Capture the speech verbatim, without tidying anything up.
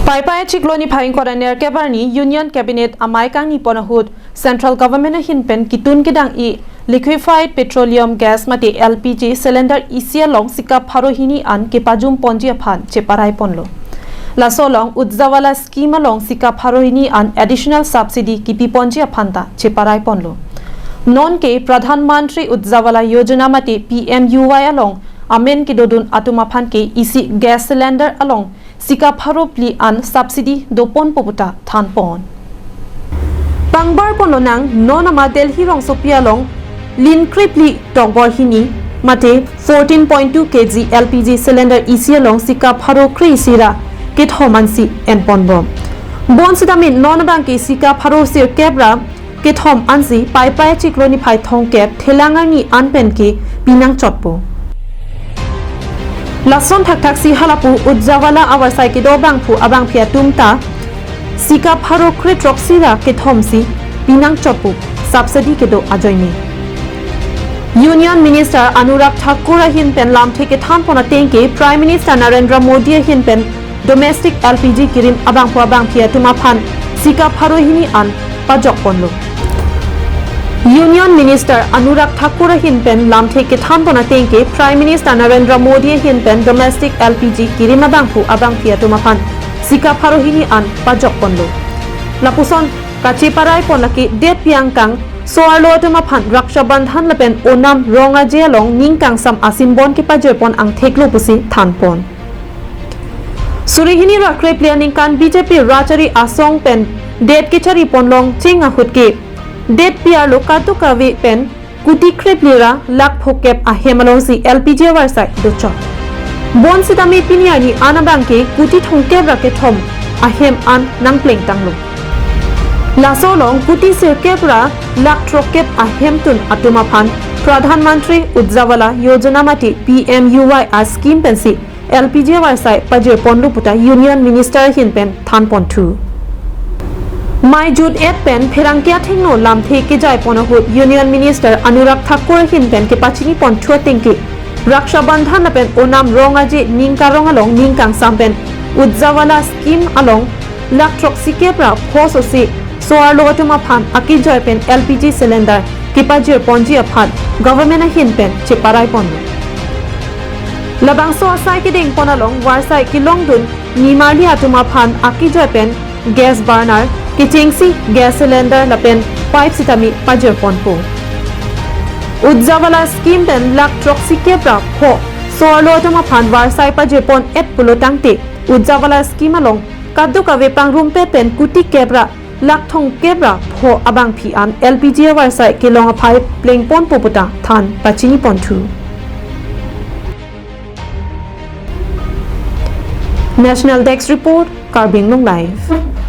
Paipai achiklo niphai ingkoi ra nerkep arni Union Cabinet amei kangni pon ahut Central Government ahin pen kitun kedang-i liquefied petroleum gas mate L P G cylinder isi along sika pharo hini an kepajum ponji aphan cheparai ponlo. Laso along Ujjawala scheme along sika pharo hini an additional subsidy kipi ponji aphan ta cheparai ponlo. Non ke Pradhan Mantri Ujjawala Yojana mate P M U Y along amen kedodun atum aphan ke isi gas cylinder along sika pharo phli an subsidy do ponpo puta than pon. Pangbar ponlonang, non ama Delhi rongsopi along lin krephli tokbor hini mate fourteen point two K G L P G cylinder isi along sika pharo kre-isi ra kethom ansi en ponbom. Bonsitame non abang ke sika pharo sirkep ra kethom ansi Paipai achiklo niphai thomkep thelang arni an pen ke pinang chotpo. Lason thakthaksi halapu Ujjawala avarsai kedo abangphu abangphi atum ta sika pharo kre throksi ra kethomsi pinang chotpo, subsidy kedo ajoine. Union Minister Anurag Thakur ahin pen lamthe kethan pon ateng ke Prime Minister Narendra Modi ahin pen domestic L P G kirim abangphu abangphi atum aphan sika pharo hini an pajok ponlo. Union Minister Anurag Thakur ahin pen lamthe kethan pon ateng ke Prime Minister Narendra Modi ahin pen domestic L P G kirim abangphu abangphi atum aphan sika pharo hini an pajok ponlo. Lapuson kacheparai pon lake det piang kang so-arlo atum aphan Raksha Bandhan lapen Onam rong aje along ning kangsam asimbon kepajir pon angthek lo pusi than pon. Suri hini ra krephli aningkan B J P rachari asong pen det kechari pon longcheng ahut ke det pi-arlo kadokave pen kuti krephli ra lakh phokep ahem alongsi L P G avarsai dochot. Bonsitame pini arni an abang ke kuti thomkep ra kethom ahem an nangpleng tanglo. Laso along kuti sirkep ra lakh throkkep ahemtun atum aphan Pradhan Mantri Ujjawala Yojana mate P M U Y a scheme pensi L P G avarsai pajir ponlo puta Union Minister ahin pen than ponthu. Mei jut et pen pherangke athengno lamthe kejai pon ahut Union Minister Anurag Thakur ahin pen kepachini ponthu ateng ke Raksha Bandhan lapen Onam rong aje ning karong along ning kangsam pen Ujjawala scheme along lakh throksikep ra pho sosi so-arlo atum aphan akejoi pen L P G cylinder kepajir ponji aphan government ahin pen cheparai ponlo. Labangso asai kedeng pon along varsai kelongdun nimarli atum aphan akejoi pen gas burner, kechengsi gas cylinder lapen pipe sitame pajir ponpo. Ujjawala scheme pen lakh throksikep ra pho so-arlo atum aphan varsai pajir pon et pulo tangte Ujjawala scheme along kadokave pangrumpet pen kuti kep ra lakh thomkep ra pho abangphi an L P G avarsai kelong aphai pleng ponpo puta than pachini ponthu. National Desk Report, Karbi Anglong Live.